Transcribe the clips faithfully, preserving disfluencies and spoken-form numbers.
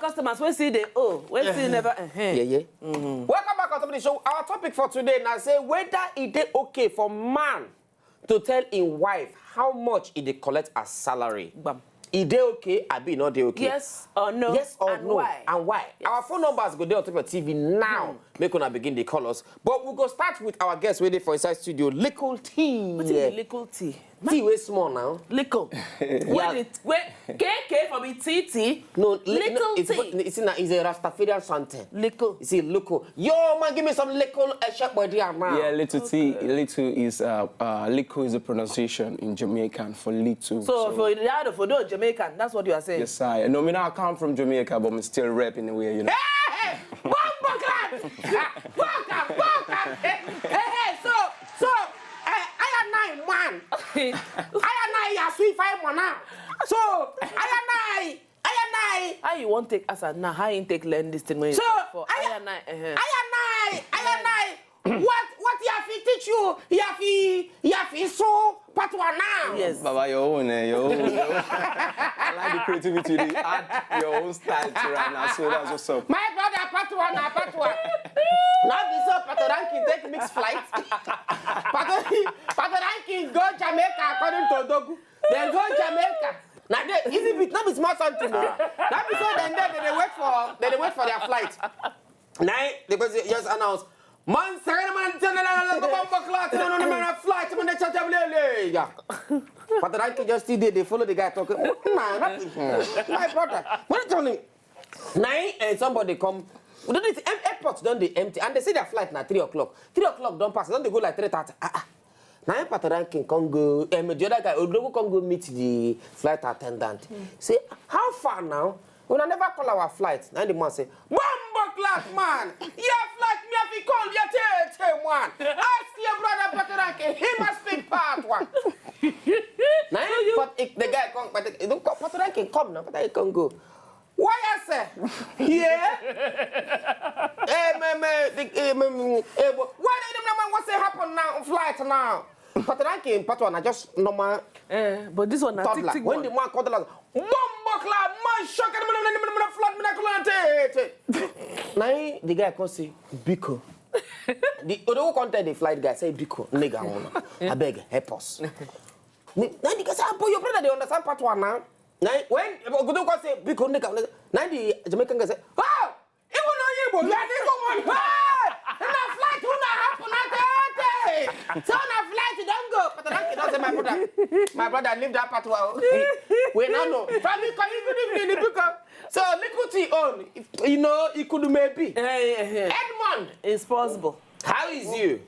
customers wey still dey owe, wey still never. Uh-huh. Yeah, yeah. Welcome back on top of the show. Our topic for today now say whether it dey okay for man to tell him wife how much he dey collect as salary. Gbam. E dey okay, abi e no dey okay? Yes or no? Yes or And no? Why? And why? Our phone numbers go dey on top of T V now. Make una begin dey call us. But we go start with our guest wey dey for inside studio, Likkle T. Wetin be Likkle T? T wey small now. Likkle. Wey the wey K K for be T T. No, li- Likkle no, it's, T. It's not. It's a Rastafarian something. Likkle. You see, Likkle. Yo, man, give me some Likkle uh, Shepherd here now. Yeah, Likkle T. Likkle is uh, uh, Likkle is a pronunciation in Jamaican for little. So for the other for those Jamaican, that's what you are saying. Yes, I. No, I mean I come from Jamaica, but I'm still repping the way you know. Hey, hey, hey, bombo clap. Welcome, welcome. Hey, hey, hey, so, so, uh, I am nine man. I am nine. You are sweet fine man now. So, I am nine. I am nine. How you wan take as a now? How you take learn this thing when you So, talk for I- I and I? Uh-huh. I am nine. I am nine. What what he have to teach you? He have to he have to so part one now. Yes. Baba, your own, eh, your own. Your own. I like the creativity. They add your own style to right now, so that's what's up. My brother, part one, na part one. Not be so Pastor Ranking take mix flight. Pastor, Pastor Ranking go Jamaica according to Dogu. Then go Jamaica. Now they easy bit, not be small something. Now be so then they, they wait for they, they wait for their flight. Now they go say, just announce. Man, second man, ten, eleven, eleven, bomb o'clock, no, no, no, man, flight, man, they chat, yeah. But the ranking just still there, they follow the guy talking. Nah, not my brother. What you telling? Now and somebody come. We don't need em- airport don't they empty, and they say their flight now three o'clock. Three o'clock don't pass. Don't they go like three thirty? Ah, ah. Now Pastor Ranking come go. Um, the other guy, Odogu come go meet the flight attendant. Say, how far now? Una never call our flight. Now the man say, Bombo clap, man! Your flight, me have to call your tete, man! Ask your brother Pastor Ranking, he must speak part one. Now, but it, the guy come, but it, it don't come, Pastor Ranking come now, Pastor Ranking come go. Why I say? Yeah? Eh, me, me, the, eh, me, me, eh, but why they don't know what say happen now, flight now? Pastor Ranking, part one, I just normal Eh, but this one na toddler. tick tick When one. The man called the last, Bombo clap, man, shock it, man, man, man, flood, man, flood, eh, eh, eh. Now the guy come say, Biko. The Odogu come tell the flight guy, say, Biko, nigga, I beg, help us. Ni- Now the guy say, ah, but your brother, they understand part one now. Now when Odogu come say, Biko, nigga, now the Jamaican guy say, oh, even know you, but you are nigga one. Hey! In a flight, who not happen at that day? So on a flight, you don't go. But the ranking don't say, my brother, my brother, leave that part one. We don't know. From you come, even if you because so Likkle T own, if- you know, it could maybe. Eh, eh, eh. Edmond, It's possible. How is you?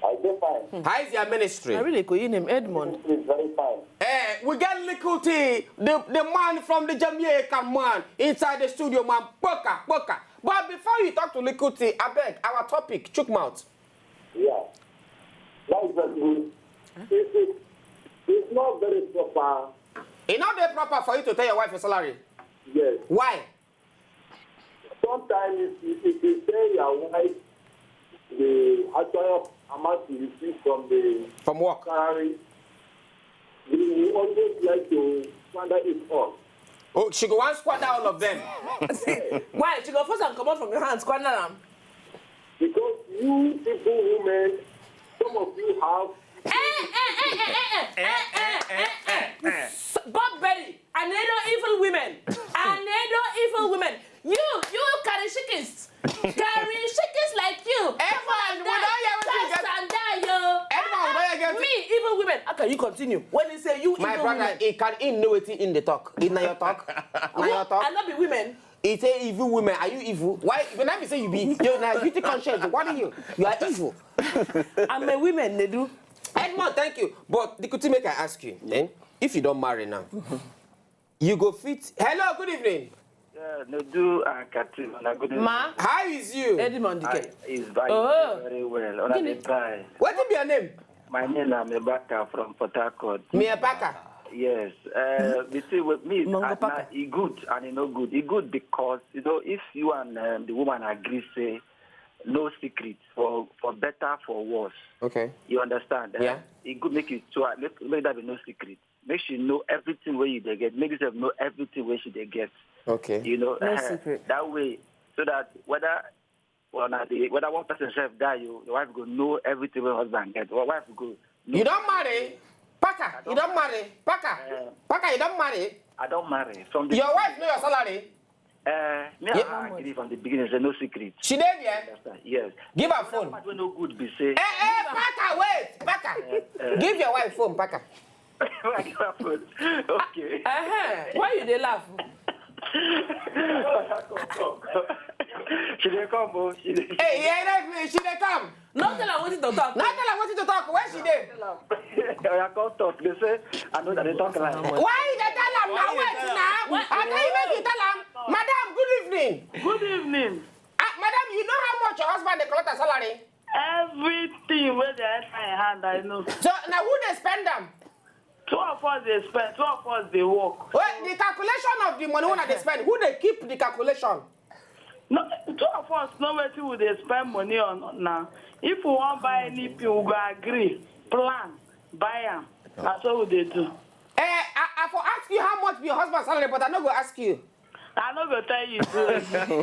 I dey fine. How is your ministry? I really could you name Edmond. It's very fine. Eh, we get Likkle T, the, the man from the Jamaica man, inside the studio, man. Boka, boka. But before you talk to Likkle T, I beg, our topic, chook mouth. Yeah. That is very good. It, it, it's not very proper. It's not very proper for you to tell your wife your salary. Yes. Why? Sometimes if, if, if you tell your wife the actual amount you receive from the From work. Salary, you will always like to squander it all. Oh, she go want squander all of them. Why? She go first and come out from your hands, squander them. Because you people women, some of you have Bob Berry, I need no evil women. I need no evil women. You, you carry shikis. Carry shikis like you. Edmond, we don't hear what you get. And die, yo. Edmond, we don't hear get. Me, evil women. How can you continue? When you say you My evil brother, women. He can in know it in the talk. In your talk. Na your talk. I not be women. He say evil women. Are you evil? Why? When I say you be, you now guilty conscience. What are you? You are evil. I'm a women, they do. Edmond, thank you. But the good thing make I ask you, eh? If you don't marry now, you go fit. Hello, good evening. Yeah, Nedu and Katrina, good evening. Ma, How is you? Edmond I Dike. Is by Oh. Very well. Una Gini? Dey try. What be your name? My name is Mebaka from Port Harcourt. Miapaka. Yes. Uh, the thing with me is Mongo uh, Paka. It good and it no good. It good because you know if you and um, the woman agree say no secret for for better for worse. Okay. You understand? Eh? Yeah. It good make you so uh, make, make that be no secret. Make she know everything where you dey get. Make yourself know everything where she dey get. Okay. You know, No secret. That way, so that whether or not the, whether one person self die, you your wife go know everything your husband get. Your wife go. Know. You don marry? Packer, you don marry? Packer, Packer, you don marry? I don't marry. From the Your wife know your salary? Uh, me Yeah. I agree from the beginning. Say no secret. She dey there? Understand? Yes. Give her phone. What we no good be say. Eh, eh, Packer, wait, Packer. Give your wife phone, Packer. I give her phone. Okay. Uh-huh. Why you dey laugh? She dey come, oh. She dey. Hey, yeah, that me, she dey come. No tell her wetin to talk. Now tell her wetin to talk. Where she dey? Oya, come talk. They say I know that they talk like. Why you dey tell am now? Wait now. I tell you make you tell am. Madam, good evening. Good evening. Ah, madam, you know how much your husband dey collect as salary? Everything wey dey enter im hand, I know. So now who dey spend am? Two of us dey spend, two of us dey work. Well, the calculation of the money wey una dey spend, who dey keep the calculation? No, two of us know wetin we dey spend money on now. If we wan buy anything, we go agree, plan, buy am. Na so we dey do. Eh, I, I for ask you how much be your husband salary, but I no go ask you. I no go tell you. So.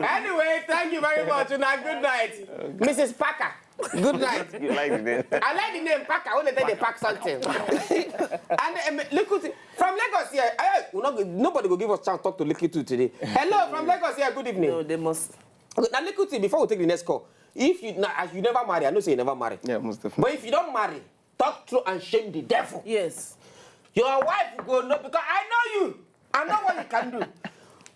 Anyway, thank you very much. Una good night, Missus Packer. Good night. You like the name? I like the name Packer. When they take the pack something. And um, look who's from Lagos here. Eh, we not, nobody go give us chance to talk to Licky too today. Hello from Lagos here. Good evening. No, they must. Now Licky, before we take the next call, if you now as you never marry, I know say you never marry. Yeah, most definitely. But if you don't marry, talk true and shame the devil. Yes. Your wife go know because I know you. I know what you can do.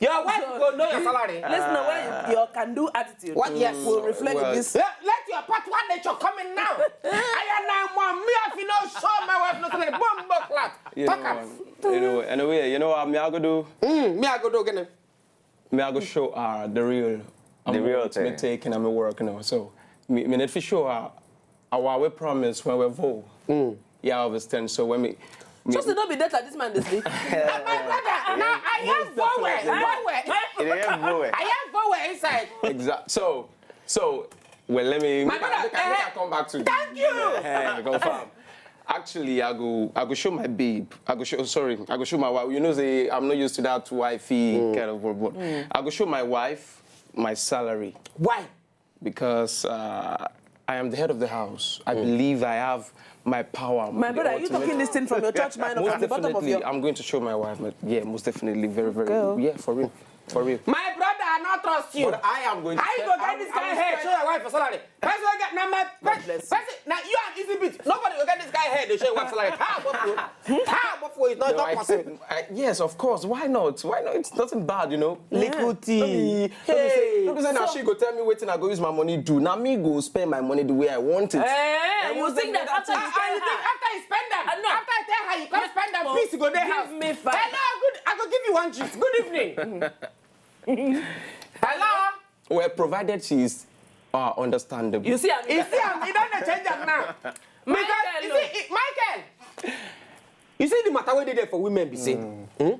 Your wife go know your salary. Listen to where you, your can do attitude. What? Yes. Will reflect Well, this. Let, let your part one nature come in now. I am now mom. Me if you know show my wife no salary. Boom, boom, clap. You Talk know, am. um, you know, anyway, you know what me I go do? Mm, me I go do again. Me I go show her the real, The real amount me thing. Taking and me work now. So me, me need to show her our we promise when we vow. Yeah, I understand. So when me, me Just don't be that like this man this week. My brother, now I have vowel. Vowel. It ain't vowel. I have vowel inside. Exact. So, so well, let me. My Make, I- brother, make, I- make I eh, come back to. Thank you. Hey, confirm. Actually, I go, I go show my babe. I go show. Sorry, I go show my wife. You know, say I'm not used to that wifey kind of work, but I go show my wife my salary Why? because uh, I am the head of the house. I believe I have my power. My the brother, are you ultimate- talking this thing from your church mind or Most from the bottom of definitely, your? I'm going to show my wife. My, yeah, most definitely, very, very. Girl. Yeah, for real, for real. My brother, I not trust you. But I am going to. How you spend- go get I this will- guy I will head? spend- Show your wife a salary. Person will get now my God bless you. Person, now you and Easy Beat. Nobody will get this guy head. They show your wife salary. How about you? How about you? It's not, No, not I possible. think- I- yes, of course. Why not? Why not? It's nothing bad, you know. Yeah. Little tea. Hey. Don't be say now she go tell me wetin I go use my money do. Now me go spend my money the way I want it. Eh, And you most think that definitely after you Ah, you spend think her, after you spend them, I know. After I tell her you can't spend them, Yes, peace go there give house. Me five. Hello, good. I go give you one juice. Good evening. Hello. Well, provided she is uh, understandable. You see, I'm You see, am, you don't change am now. Because Michael, you no. see, it, Michael. You see the matter wey dey there for women be say, hmm?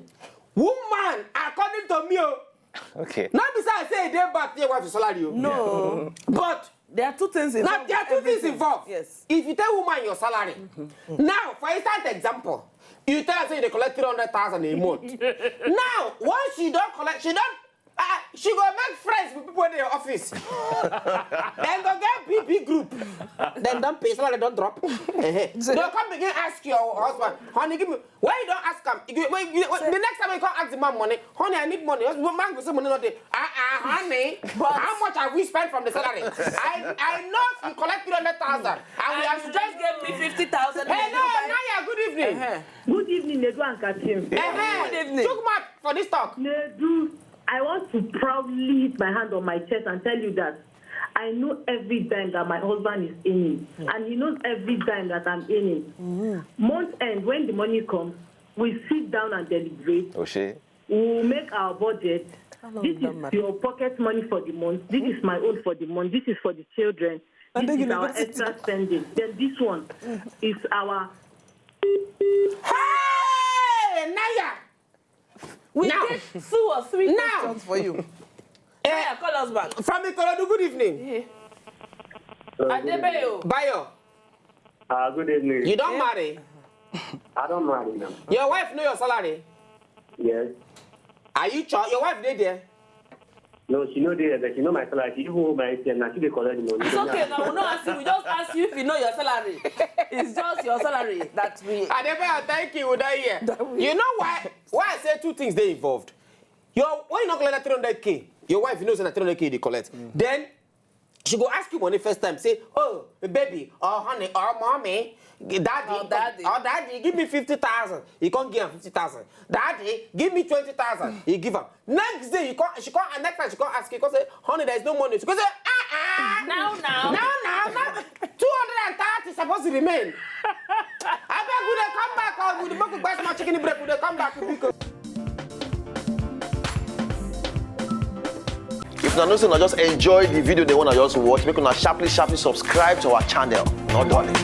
Woman, according to me, oh, Okay. not be say I say e dey bad to your wife salary, oh. No. But There are two things now involved. There are two with things everything. Involved. Yes. If you tell woman your salary, now for instance example, you tell her say you dey collect three hundred thousand a month. Now once she don collect, she don ah she go make friends with people wey dey your office. Dem go get B B group. Dem don pay, salary don drop. Dem come begin ask your husband, honey, give me. When you don ask am, you go- when you- when- the next time you come ask the man money, honey, I need money. The man go say money no dey. Ah ah, honey, how much have we spent from the salary? I I know if you collect three hundred thousand and we And have you just gave me fifty thousand. Hello, Naya, good evening. Uh-huh. Good evening, Nedu and Katim. Eh, Good evening. Chook mouth for this talk. Nedu, I want to proudly hit my hand on my chest and tell you that I know every dime that my husband is earning, and he knows every dime that I'm earning. Month end, when the money comes, we sit down and deliberate. Oshe. We will make our budget. This is your pocket money for the month. This is my own for the month. This is for the children. This is our extra spending. Then this one is our Hey, Naya. We Now. Take two or three Now. Questions for you. Eh, Yeah, call us back. From Ikorodu, good evening. Adebayo. Bayo, Uh, good evening. You don't marry. I don't marry now. Your wife know your salary. Yes. Are you sure your wife dey there? No, she no dey there, but she know my salary. She even hold my A T M now. She dey collect the money. It's okay now. We no ask you. We just ask you if you know your salary. It's just your salary that we. Adebayo, thank you. We don hear. That we- You know why? Why I say two things dey involved. Your when you no collect that three hundred k, your wife you know say na three hundred k you dey collect. Then she go ask you money first time. Say, oh baby, or honey, or mommy, daddy, Or daddy. or daddy, give me fifty thousand. You can't give am fifty thousand. Daddy, give me twenty thousand. You give am. Next day, you can't. She can't. Next time she can't ask you. Can't say, honey, there is no money. She can't say, ah ah. Now now. Now now now. Two hundred and thirty supposed to remain. I beg we dey come back. Oh, we dey make we buy small chicken break. We dey come back. We go. If una know say una just enjoy the video, they wanna just watch, make una sharply sharply subscribe to our channel. No darling.